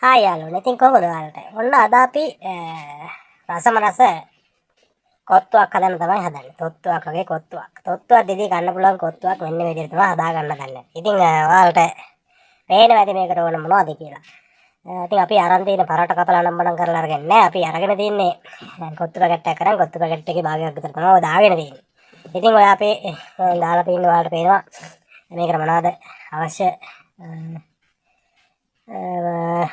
Hi යාළුවනේ. ඉතින් කොහොමද ඔයාලට? ඔන්න අද අපි රසම රස කොත්තුවක් හදන්න තමයි හදන්නේ. තොත්තුවක් වගේ කොත්තුවක්. තොත්තුවක් දෙදී ගන්න පුළුවන් කොත්තුවක් මෙන්න මේ විදිහට තමයි හදා ගන්න හදන්නේ. ඉතින් ඔයාලට පේනවා ඇති මේකට ඕන මොනවද කියලා. ඉතින් අපි අරන් තියෙන පරාට කපලා නම් බනම් කරලා අරගෙන නෑ. අපි අරගෙන තියෙන්නේ කොත්තු පැකට් එකක් අරන් කොත්තු පැකට් එකේ භාගයක් විතර තමයි ඔය දාගෙන තියෙන්නේ. ඉතින් ඔය අපේ දාලා තියෙන ඔයාලට පේනවා මේකට මොනවද අවශ්‍ය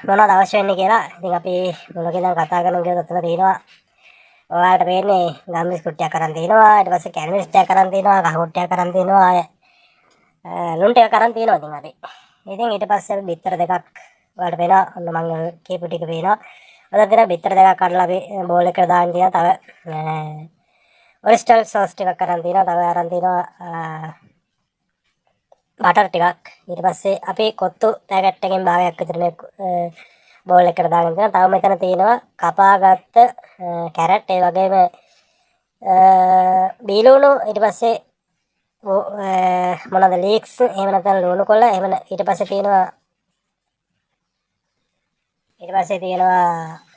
මොනවද අවශ්‍ය වෙන්නේ කියලා. ඉතින් අපි මොනකද ඉඳන් කතා කරමු කියලා ඔතන තියෙනවා. ඔයාලට පේන්නේ ගම්මිස් කුට්ටියක් අරන් තිනවා. ඊට පස්සේ කැලමිස් ටිකක් අරන් තිනවා, කහ කුට්ටියක් අරන් තිනවා, ලුණු ටිකක් අරන් තිනවා ඉතින් අපි. ඉතින් ඊට පස්සේ අපි බිත්තර දෙකක් ඔයාලට පේනවා. ඔන්න මං කියපු ටික පේනවා. ඔතන තියෙන බිත්තර දෙකක් කඩලා අපි බෝල් එකට දාන්න තියෙනවා. තව ඔරිස්ටල් සෝස් ටිකක් අරන් තිනවා. තව අරන් තිනවා බටර් ටිකක්. ඊට පස්සේ අපි කොත්තු පැකට් එකෙන් භාගයක් විතර මේ බෝල් එකට දාගෙන තියෙනවා. තව මෙතන තියෙනවා කපාගත්ත කැරට්, ඒ වගේම බීලුණු, ඊට පස්සේ මොනවද ලීක්ස්, එහෙම නැත්නම් ලුණු කොළ, එහෙම ඊට පස්සේ තියෙනවා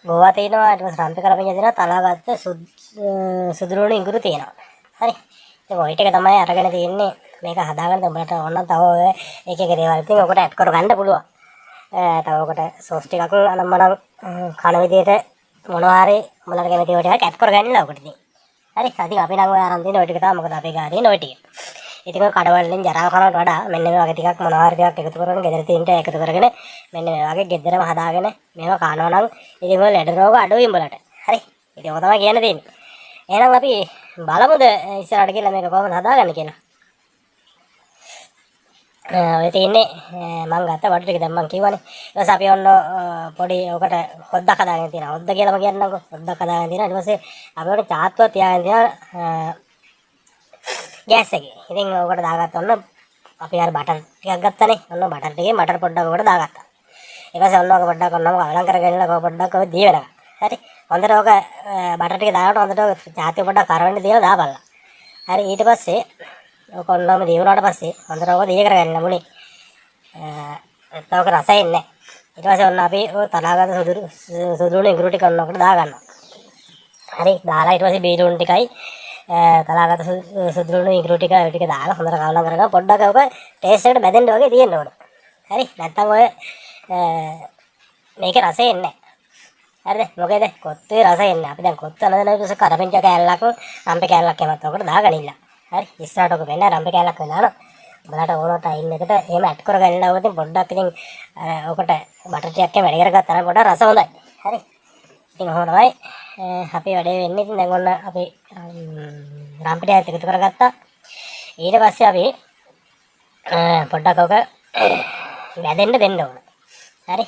ගෝවා තියෙනවා. ඊට පස්සේ රම්පි කරපිංච තියෙනවා. තලාගත්ත සුදුලුණු ඉඟුරු තියෙනවා. හරි. ඉතින් ඔය ටික තමයි අරගෙන තියෙන්නේ. මේක හදාගන්න උඹලට ඕන නම් තව ඔය එක එක දේවල් ඉතින් ඔකට ඇඩ් කරගන්න පුළුවන්. තව ඔකට සෝස් ටිකක් අනම්මනම් කන විදියට මොනවා හරි උඹලට කැමති ඒවා ටිකක් ඇඩ් කරගන්න ඔකට ඉතින්. හරි. ඉතින් අපි නම් ඔය අරන් තියෙන ඔය ටික තමයි. මොකද අපේ ගානේ තියෙන ඔය ටික. ඉතින් ඔය කඩවල් වලින් ජරාව කනවට වඩා මෙන්න මේ වගේ ටිකක් මොනවා හරි ටිකක් එකතු කරගෙන ගෙදර තියෙන ටික එකතු කරගෙන මෙන්න මේ වගේ ගෙදරම හදාගෙන මේවා කනවා නම් ඉතින් ඔය ලෙඩ රෝග අඩුයි උඹලට. හරි. ඉතින් ඔක තමයි කියන්න තියෙන්නේ. එහෙනම් අපි බලමුද ඉස්සරහට ගිහලා මේක කොහොමද හදාගන්නේ කියලා. ඔය තියෙන්නේ මං ගත්ත බඩු ටික දැන් මං කිව්වනේ. ඊට පස්සේ අපි ඔන්න පොඩි ඔකට හොද්දක් හදාගෙන තියෙනවා. හොද්ද කියලාම කියන්නම්කෝ. හොද්දක් හදාගෙන තියෙනවා. ඊට පස්සේ අපි ඔන්න චාත්තුවක් තියාගෙන තියෙනවා ගෑස් එකේ. ඉතින් ඔකට දාගත්ත ඔන්න අපි අර බටර් ටිකක් ගත්තනේ. ඔන්න බටර් ටිකේ බටර් පොඩ්ඩක් ඔකට දාගත්තා. ඊට පස්සේ ඔන්න ඔක පොඩ්ඩක් ඔන්නම කවලම් කරගෙන ඉන්න ඔක පොඩ්ඩක් ඔය දිය වෙනකන්. හරි. හොඳට ඔක බටර් ටික දානකොට හොඳට ඔක චාත්තුව පොඩ්ඩක් කරවෙන්න තියලා දාපල්ලා. හරි, ඊට පස්සේ ඔක ඔන්නම දිය වුණාට පස්සේ හොඳට ඔක දිය කරගන්න මුනේ. නැත්නම් ඔක රස එන්නේ නැහැ. ඊට පස්සේ ඔන්න අපි ඔය තලාගත්ත සුදුරු සුදුලුණු ඉඟුරු ටික ඔන්න ඔකට දාගන්නවා. හරි, දාලා ඊට පස්සේ බීලුණු ටිකයි තලාගත්ත සුදුලුණු ඉඟුරු ටික ඔය ටික දාලා හොඳට කවලම් කරගන්න. පොඩ්ඩක් ඔක ටේස්ට් එකට බැදෙන්න වගේ තියෙන්න ඕන. හරි, නැත්නම් ඔය මේකේ රසය එන්නේ නැහැ. හරිද? මොකද කොත්තුවේ රසය එන්නේ. අපි දැන් කොත්තු අනදන ඊට පස්සේ කරපිංච කෑල්ලක්, රම්පේ කෑල්ලක් එහෙමත් ඔකට දාගනින්න. හරි, ඉස්සරහට ඔක වෙන්න රම්පේ කෑල්ලක් වෙනවා. උඹලට ඕන ටයිම් එකට එහෙම ඇඩ් කරගන්න ඕක ඉතින් පොඩ්ඩක් ඉතින් ඔකට බටර් ටිකක් එහෙම වැඩි කරගත්තා නම් පොඩ්ඩක් රස හොඳයි. හරි. ඉතින් ඔහොම තමයි අපේ වැඩේ වෙන්නේ. ඉතින් දැන් ඔන්න අපි රම්පේ ටිකක් එකතු කරගත්තා. ඊට පස්සේ අපි පොඩ්ඩක් ඔක වැදෙන්න දෙන්න ඕන. හරි.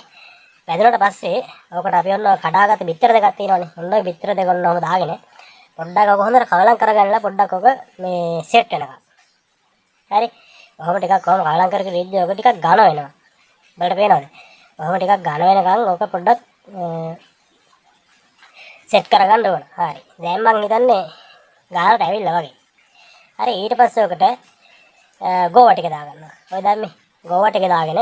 වැදුනට පස්සේ ඔකට අපි ඔන්න කඩාගත්ත බිත්තර දෙකක් තියෙනවනේ. ඔන්න ඔය බිත්තර දෙක ඔන්න ඔහොම දාගෙන පොඩ්ඩක් ඔක හොඳට කවලම් කරගන්නලා පොඩ්ඩක් ඔක මේ සෙට් වෙනකම්. හරි. ඔහොම ටිකක් ඔහොම කවලම් කර කර ඉද්දි ඔක ටිකක් ඝන වෙනවා. උඹලට පේනවද? ඔහොම ටිකක් ඝන වෙනකන් ඔක පොඩ්ඩක් සෙට් කරගන්න ඕන. හරි. දැන් මං හිතන්නේ ගානට ඇවිල්ලා වගේ. හරි, ඊට පස්සේ ඔකට ගෝවා ටික දාගන්නවා. ඔය දැම්මේ ගෝවා ටික දාගෙන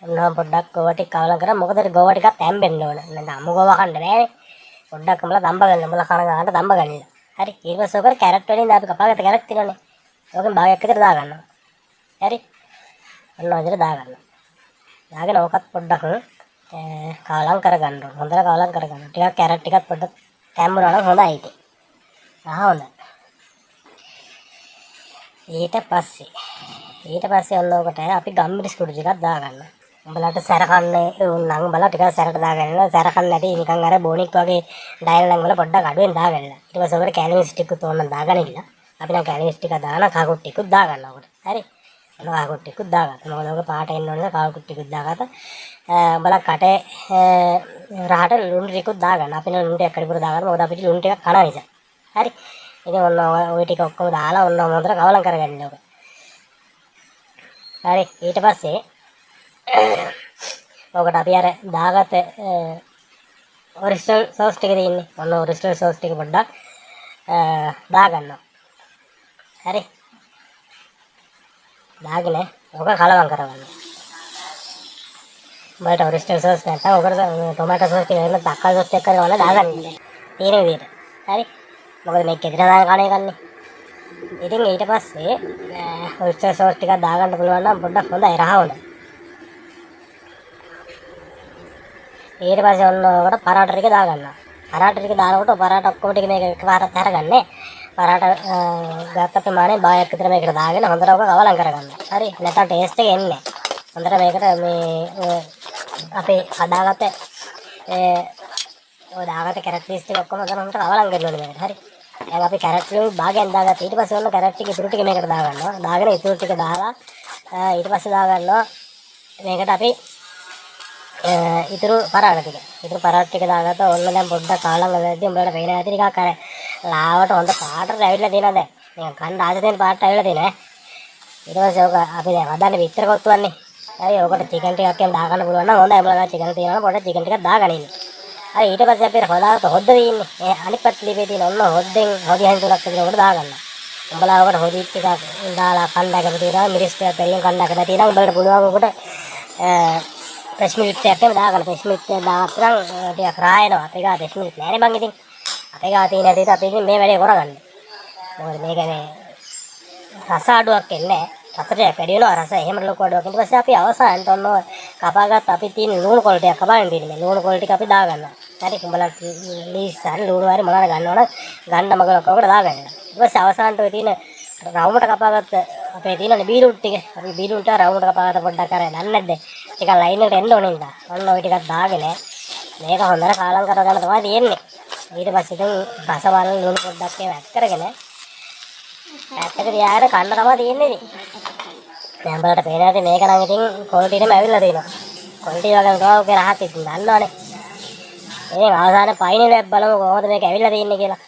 ඔන්නම පොඩ්ඩක් ගෝවා ටික කවලම් කරා. මොකද ගෝවා ටිකක් තැම්බෙන්න ඕන. නැත්නම් අමු ගෝවා කන්න බෑනේ. පොඩ්ඩක් උඹලා තම්බ ගන්න. උඹලා කන ගානට තම්බ ගන්න. හරි. ඊට පස්සේ ඔකට කැරට් වලින් අපි කපාගත්ත කැරට් තියෙනවනේ. ඕකෙන් භාගයක් විතර දාගන්නවා. හරි. ඔන්න ඔය විදිහට දාගන්න. දාගෙන ඕකත් පොඩ්ඩක් කවලම් කරගන්න ඕන. හොඳට කවලම් කරගන්න. ටිකක් කැරට් ටිකත් පොඩ්ඩක් තැම්බුනා නම් හොඳයි ඉතින්. ආ හොඳයි. ඊට පස්සේ ඔන්න ඔකට අපි ගම්මිරිස් කුඩු ටිකක් දාගන්න. උඹලට සැර කන්න උන් නම් උඹලා ටිකක් සැරට දාගන්න. සැර කන්න නැති නිකන් අර බොනික් වගේ ඩයල් නම් වල පොඩ්ඩක් අඩුවෙන් දාගන්න. ඊට පස්සේ ඔකට කැලමිස් ටිකකුත් ඕන නම් දාගන්න ඉල්ල. අපි නම් කැලමිස් ටික දාන කහකුට් ටිකකුත් දාගන්න ඔකට. හරි. ඔන්න කහකුට් ටිකකුත් දාගන්න. මොකද ඔක පාට එන්න ඕන නිසා කහකුට් ටිකකුත් දාගත්තා. උඹලා කටේ රහට ලුණු ටිකකුත් දාගන්න. අපි නම් ලුණු ටිකක් වැඩිපුර දාගන්න. මොකද අපිට ලුණු ටිකක් කන නිසා. හරි. ඉතින් ඔන්න ඔය ටික ඔක්කොම දාලා ඔන්න හොඳට කවලම් කරගන්න ඔක. හරි, ඊට පස්සේ ඔකට අපි අර දාගත්ත ඔරිජිනල් සෝස් ටික තියෙන්නේ. ඔන්න ඔරිජිනල් සෝස් ටික පොඩ්ඩක් දාගන්නවා. හරි. දාගෙන ඔක කලවම් කරගන්න. උඹලට ඔරිස්ටර් සෝස් නැත්නම් ඔකට ටොමැටෝ සෝස් ටික එහෙම තක්කාලි සෝස් ටිකක් හරි ඕන දාගන්න. තියෙන විදිහට. හරි. මොකද මේක ගෙදර දාගෙන කන එකන්නේ. ඉතින් ඊට පස්සේ ඔරිස්ටර් සෝස් ටිකක් දාගන්න පුළුවන් නම් පොඩ්ඩක් හොඳයි, රහ හොඳයි. ඊට පස්සේ ඔන්න ඔකට පරාට ටික දාගන්නවා. පරාට ටික දානකොට පරාට ඔක්කොම ටික මේක එකපාරට අරගන්නේ. පරාට ගත්ත ප්‍රමාණය භාගයක් විතර මේකට දාගෙන හොඳට ඔක කවලම් කරගන්න. හරි. නැත්නම් ටේස්ට් එක එන්නේ නැහැ. හොඳට මේකට මේ ඔය අපේ හදාගත්ත ඔය දාගත්ත කැරට් පීස් ටික ඔක්කොම හොඳට හොඳට කවලම් කරන්න ඕනේ මේකට. හරි. දැන් අපි කැරට් වලින් භාගයක් දාගත්තා. ඊට පස්සේ ඔන්න කැරට් ටික ඉතුරු ටික මේකට දාගන්නවා. දාගෙන ඉතුරු ටික දාලා ඊට පස්සේ දාගන්නවා මේකට අපි ඉතුරු පරාට ටික. ඉතුරු පරාට ටික දාගත්තා. ඔන්න දැන් පොඩ්ඩක් කාලම් වෙද්දී උඹලට පේනවා ඇති ටිකක් අර ලාවට හොඳ පාටට ඇවිල්ලා තියෙනවා දැන්. නිකන් කන්න ආස තියෙන පාටට ඇවිල්ලා තියෙනවා ඈ. ඊට පස්සේ ඔක අපි දැන් හදන්නේ විතර කොත්තුවන්නේ. හරි, ඔකට චිකන් ටිකක් එහෙම දාගන්න පුළුවන් නම් හොඳයි. උඹලා ගාව චිකන් තියෙනවා නම් පොඩ්ඩක් චිකන් ටිකක් දාගන්න ඉන්න. හරි, ඊට පස්සේ අපි හොදාගත්ත හොද්ද තියෙන්නේ. ඒ අනිත් පැත්ත ලිපේ තියෙන ඔන්න හොද්දෙන් හොදි හැන් තුනක් විතර ඔකට දාගන්න. උඹලා ඔකට හොදි ටිකක් දාලා කන්න කැමති නම්, මිරිස් ටිකක් වැඩියෙන් කන්න කැමති නම් උඹලට පුළුවන් ඔකට ෆ්‍රෙෂ් මිල්ක් එකක් එහෙම දාගන්න. ෆ්‍රෙෂ් මිල්ක් එකක් දාගත්තා නම් ටිකක් රා එනවා. අපේ ගාව ෆ්‍රෙෂ් මිල්ක් නෑනේ බං ඉතින්. අපේ ගාව තියෙන හැටියට අපි ඉතින් මේ වැඩේ කරගන්නේ. මොකද මේක මේ රස අඩුවක් එන්නේ නෑ. රස ටිකක් වැඩි වෙනවා. රස එහෙම ලොකු අඩුවක්. ඊට පස්සේ අපි අවසානට ඔන්න ඔය කපාගත්ත අපි තියෙන ලුණු කොළ ටිකක් කපාගෙන තියෙන්නේ. මේ ලුණු කොළ ටික අපි දාගන්නවා. හරි, උඹලා ලීස් හරි ලුණු හරි මොනවා හරි ගන්නවා නම් ගන්න මගලක් ඔකට දාගන්න. ඊට පස්සේ අවසානට ඔය තියෙන රවුමට කපාගත්ත අපේ තියෙනනේ බීරූට් ටික. අපි බීරූට් ටික රවුමට කපාගත්ත පොඩ්ඩක් අර දන්නේ නැද්ද? ටිකක් ලයින් එකට එන්න ඕනේ නේද? ඔන්න ඔය ටිකක් දාගෙන මේක හොඳට කාලම් කරගන්න තමයි තියෙන්නේ. ඊට පස්සේ ඉතින් රස බලන ලුණු පොඩ්ඩක් ඒව ඇඩ් කරගෙන පැත්තක තියාගෙන කන්න තමයි තියෙන්නේ ඉතින්. දැන් බලන්න පේනවා ඇති මේක නම් ඉතින් ක්වොලිටිටම ඇවිල්ලා තියෙනවා. ක්වොලිටි වගේම තමයි ඔකේ රහත් ඉතින් දන්නවනේ. ඉතින් අවසාන ෆයිනල් එක බලමු කොහොමද මේක ඇවිල්ලා තියෙන්නේ කියලා.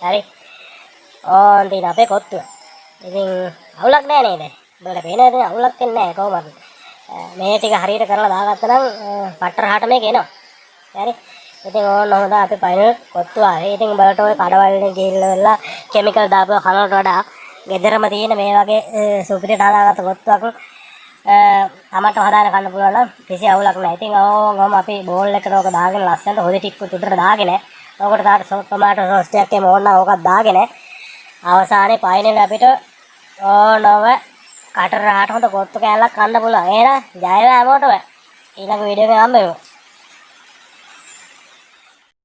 හරි. ඕන් තියෙන අපේ කොත්තුව. ඉතින් අවුලක් නෑ නේද? උඹලට පේනවා ඉතින් අවුලක් වෙන්නේ නෑ කොහොමද? මේ ටික හරියට කරලා දාගත්තා නම් පට්ට රහට මේක එනවා. හරි. ඉතින් ඕන හොඳ අපේ ෆයිනල් කොත්තුව ආවේ. ඉතින් උඹලට ඔය කඩවල් වලින් ගිහිල්ලා වෙලා කෙමිකල් දාපුව කනවට වඩා ගෙදරම තියෙන මේ වගේ සුපිරියට හදාගත්ත කොත්තුවක් තමන්ට හදාගෙන කන්න පුළුවන් නම් කිසි අවුලක් නෑ. ඉතින් ඕන් ඔහොම අපි බෝල් එකට ඕක දාගෙන ලස්සනට හොදි ටික උඩට දාගෙන ඕකට තාට ටොමැටෝ සෝස් ටිකක් එහෙම ඕන නම් ඕකත් දාගෙන අවසානයේ ෆයිනල් අපිට ඕනව කට රහට හොඳ කොත්තු කෑල්ලක් කන්න පුළුවන්. එහෙනම් ජය වේවා හැමෝටම. ඊළඟ වීඩියෝ එකෙන් හම්බ වෙමු.